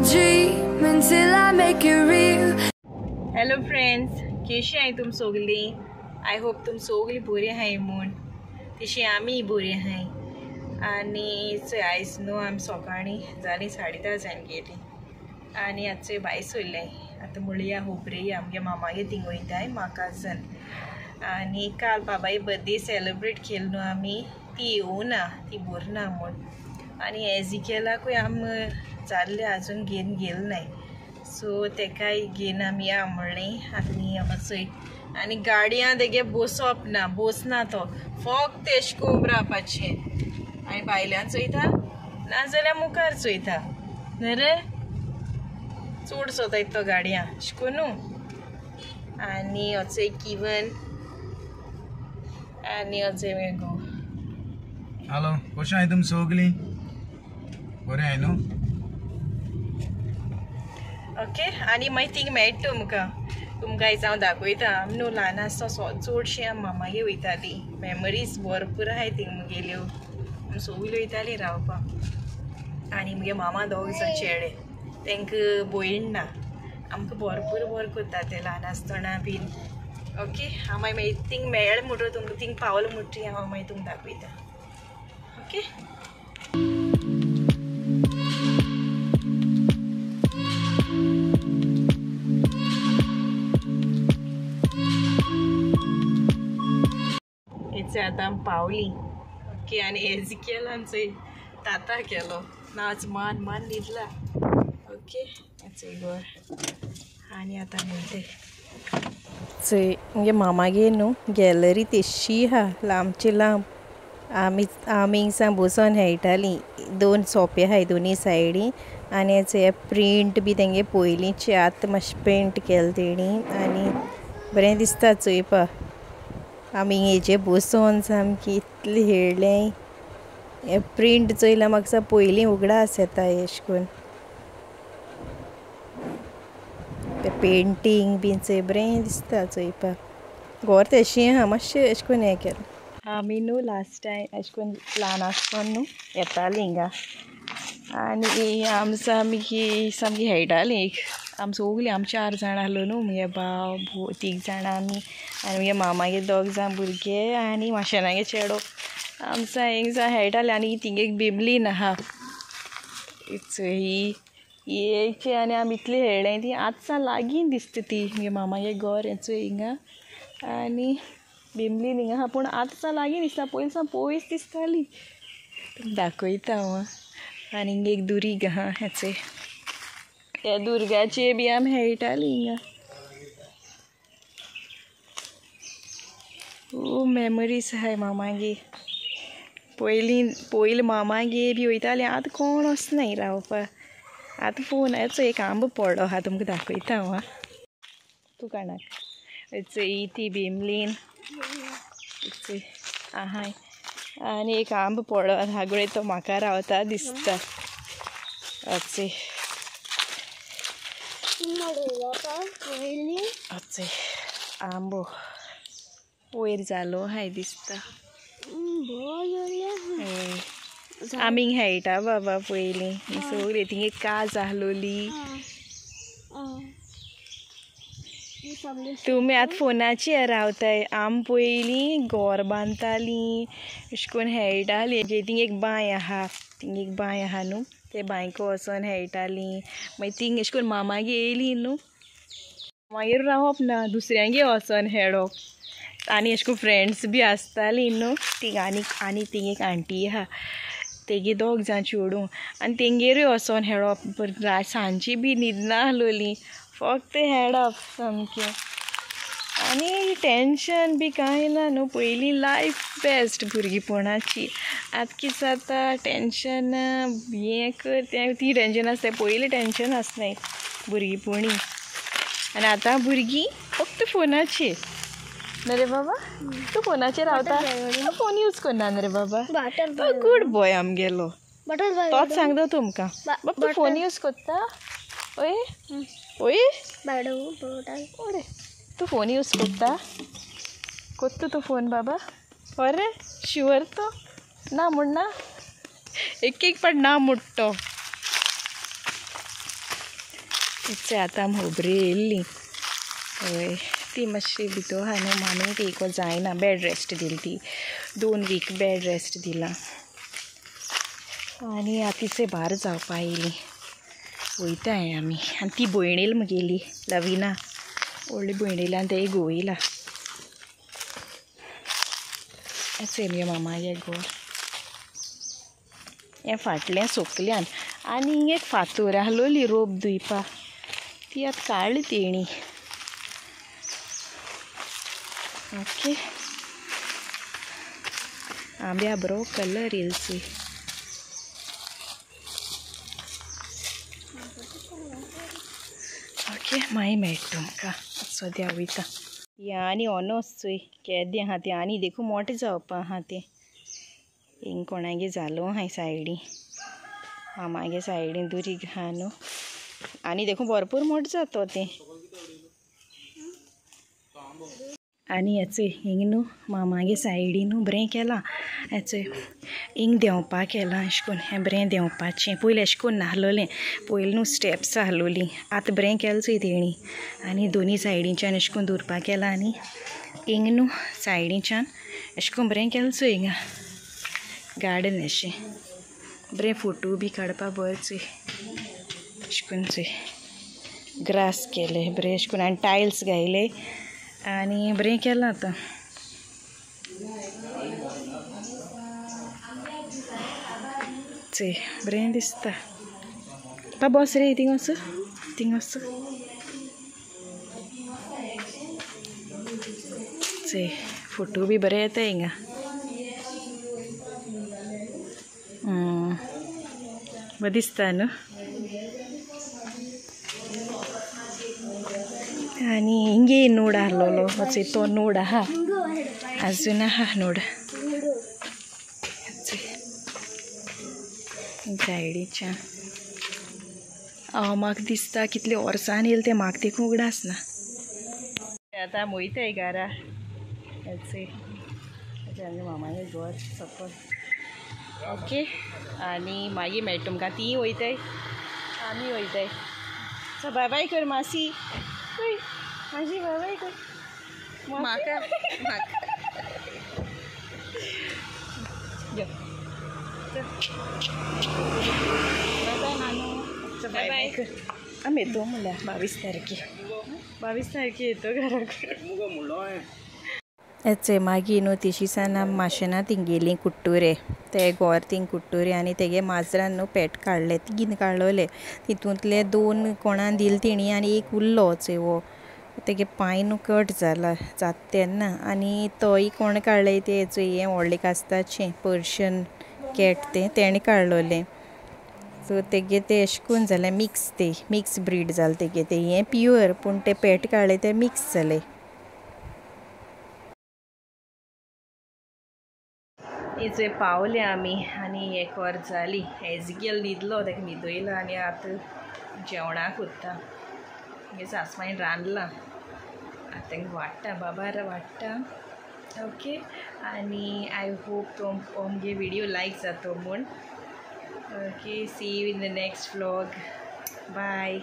I'll dream until I make it real. Hello friends, केशी आहाय तुम सोगली? I hope तुम सोगली बरी आहाय म्हूण. तशी आमी बरी आहाय. आनी चोय आयज न्हू आमी सकाळीं जालीं 10:30 जावन गेलीं आनी आतां चोय भायर सोरलें. आतां मुळया हुपरी आमगे मामागे थिंग वयताय म्हाकाजन. आनी काल बाबाई बर्थडे सेलिब्रेट केलो न्हू आमी, ती येवना, ती बरी ना म्हूण. आनी एजिकेलाकूय आमी जाल्ले आजून घेवन गेले नाय, सो तेकाय घेवन आमी या म्हणलें. आनी चोय आनी गाडयां तेगे बसप ना, बसना तो, फक्त एश कोन्न रावपाचें. आनी भायल्यान चोयता नाजाल्यार मुखार चोयता न्हय रे, चड सोताय तो गाडयां अशें कोन्नू. आनी चोय किवन आनी चोय मुगे घोव. हॅलो, कशें आहाय तुमी सगलीं? बरें आहाय न्हू? ओके, आनी मागीर थिंग मेळटा तुमकां. तुमकां आयज हांव दाखयता. आमी न्हू ल्हान आसतना चडशीं आमी मामागे वयतालीं. मेमरीज भरपूर आहाय थिंग मुगेल्यो. आमी सगलीं वयतालीं रावपाक. आनी मुगे मामा दोग जाण चेडे, तांकां भयण ना. आमकां भरपूर बरें करता ते ल्हान आसतना बीन. ओके, हांव मागीर थिंग मेळ्ळें म्हणटकीर तुमकां थिंग पावलें म्हणटकीर हांव मागीर तुमकां दाखयता. ओके, आतां आमी पावलीं. ओके, आनी एजिकेलान चोय ताता केलो नाच, मान मान न्हिदला. ओके, चोय घर. आनी आतां वयताय चोय मुगे मामागे न्हू गॅलरी तेशी आहा, लांबची लांब. आमी आमी हिंगसान बसोन खेळटालीं. दोन सोपे आहाय दोनी सायडी. आनी चोय प्रिंट बी तेंगे पयलींचे आतां मातशें पेंट केलें तेणी आनी बरें दिसता चोयपा. आमी हेजे बसोन सामकी इतलें खेळ्ळें. हें प्रिंट चोयल्यार म्हाका पयलीं उगडास येता एशें कोन्न. तें पेंटींग बीन चोय बरें दिसता चोयपाक. घर तेशीं आहा, मातशें एशें कोन्न हें केलां. आमी न्हू लास्ट टायम एशें कोन्न ल्हान आसतना न्हू येतालीं हिंगा. आनी आमी सामकी सामकी खेळटालीं. एक आमी सगलीं, आमी 4 जाणां आसलो न्हू, मुगे भाव 3 जाणां आमी, आनी मुगे मामागे 2 जाण भुरगे आनी माशेनागे चेडो. आमी हिंगा खेळटालीं. आनी थिंग एक बिमलीन आहा ही एक. आनी आमी इतली खेळ्ळें ती आतां लागीं दिसता ती. मुगे मामागे घर हें चोय हिंगा आनी बिमलीन हिंगा आहा, पूण आतां लागीं दिसता, पयलीं सावन पयस दिसताली. तुमकां दाखयता हांव. आनी हिंगा एक दुरीग आहा हें चोय, त्या दुर्गाचे बी आमी खेळटालीं हिंगा. खूब मेमरीज आहाय मामागे. पयलीं पयलीं मामागे बी वयतालीं, आतां कोण वचनाय रावपाक. आतां फोन चोय एक आंबो पडलो आहा, तुमकां दाखयता हांव. तूं काणाक चोय ती बिमलीन चोय आहाय. आनी एक आंबो पडलो आगळे, तो म्हाका रावता दिसता. चोय चोय आंबो वयर जालो हाय दिसता. आमी खेळटा बाबा पयलीं सगळीं. थिंग एक काज आहलोली. तुमी आतां फोनाचेर रावताय. आमी पयलीं घर बांदतालीं, अशें करून खेळटालीं. थिंग एक बांय आहा, थिंग एक बांय आहा न्हू, ते बांयक वचोन खेळटालीं. मागीर थिंग अशें करून मामागे येयलीं न्हू, मागीर रावप ना, दुसऱ्यांगे वचोन खेळप. आनी अशें करून फ्रेंड्स बी आसतालीं न्हू थिंग. आनी आनी थिंग एक आंटी आहा, तेगे 2 जाण चेडूं, आनी तेंगेरूय वचोन खेळप. सांजची बी न्हिदना आहलोलीं, फक्त खेळप सामकें. आनी टेंशन बी कांय ना न्हू. पयलीं लायफ बेस्ट भुरगेपणाची. आतां कितें जाता, टेंशन हें कर तें, ती टेंशन आसता. पयलीं टेंशन आसनाय भुरगेपणी. आनी आतां भुरगीं फक्त फोनाचेर. न्हय रे बाबा, तूं फोनाचेर रावता, फोन यूज करना न्हय रे बाबा? तो गूड बॉय आमगेलो, तोच सांगता तुमकां. बाबा तूं फोन यूज करता? ओय ओय तूं फोन यूज करता? कोत्ता तूं फोन बाबा? अरे शुवर तो ना म्हण ना, एक एक पाट ना मोडटो. इतले आतां आमी होबरी येयल्ली. हय ती मातशी भितर आहा न्हू मामी, ती जायना, बेड रेस्ट दिली ती 2 वीक बेड रेस्ट दिला. आनी आतां तिचे भार जावपा येयली, वयताय आमी. आनी ती भयणील म्हगेली लविना, व्हडली भयणीला आनी तें गोवयला. चोय मगे मामागे घर हें फाटलें सोकल्यान. आनी हिंग एक फातोर आहलोली रोप दुयपा, ती आतां काडली तेणी. ओके आंब्या बरो कलर येयलो चोय. ओके मागीर मेळटा तुमकां, सद्या वयता. ती आनी अनस चोय केदें आहा तें, आनी देखून मोटें जावपा आहा तें. हिंग कोणागे जालो आहाय सायडी, मामागे सायडीन दुरीग आहा न्हू, आनी देखून भरपूर मोटें जाता तें. आनी हेचोय हिंग न्हू मामागे सायडीन न्हू बरें केलां. हेचोय हिंग देंवपाक केलां अशें करून, हें बरें देंवपाचें. पयलीं अशें करून नाहलोलें, पयलीं न्हू स्टेप्स आहलोलीं, आतां बरें केलां चोय तेणी. आनी दोनी सायडीच्यान अशें करून दवरपाक केलां. आनी हिंग न्हू सायडीच्यान अशें करून बरें केलां चोय. हिंगा गार्डन अशें बरें फोटो बी काडपाक बरें चोय. अशें करून चोय ग्रास केलें बरें अशें करून, आनी टायल्स घायले आनी बरें केलां आतां. चोय बरें दिसता. पा बस रे थिंग वच, थिंग वच. चोय फोटो बी बरें येता हिंगा. बरें दिसता न्हू. आनी हिंगे नोड आहलोलो चोय, तो नोड आहा आजून आहा नोड सायडीच्यान. हांव म्हाका दिसता कितले वर्सान येयलें तें म्हाका देखून उगडास ना. आतां आमी वयताय घरा. चोय आमच्या मामागे घर सकयल. ओके आनी मागीर मेळटा तुमकां. तीं वयताय आमी वयताय. सो बाय बाय कर मासी, माशी बाय बाय कर. म्हाका यो बाय बाय नानू, बाय बाय कर. आमी येतो म्हणल्यार 22 तारखे, 22 तारखे येतो घराक. हेचोय मागीर न्हू तिशीसान आमी माशेना थिंग गेलीं कुट्टुरे, ते गोर थिंग कुट्टुरे. आनी तेगे माजरान न्हू पेट काडले, 3 काडलोले. तितूंतले 2 कोणाक दिले तेणी आनी एक उरलो चोय हो, तेगे पांय न्हू कट जाला जाता तेन्ना. आनी तोय कोण काडले ते चोय हें व्हडलें कास्ताचें पर्शियन कॅट तें तेणें काडलोलें. सो तेगे तें अशें करून जालें मिक्स, ते मिक्स ब्रीड जालें तेगे तें. हें प्युअर पूण तें पेट काडलें तें मिक्स जालें. चोय पावले आमी आनी एक वर जाली. एजगेल न्हिदलो, ताका न्हिदयला आनी आतां जेवणाक उरता. मागीर सासमांयन रांदलां, आतां तांकां वाडटा, बाबार वाडटा. ओके आनी I hope तो आमगे विडियो लायक जातो म्हूण. Okay, see you in the next vlog. Bye.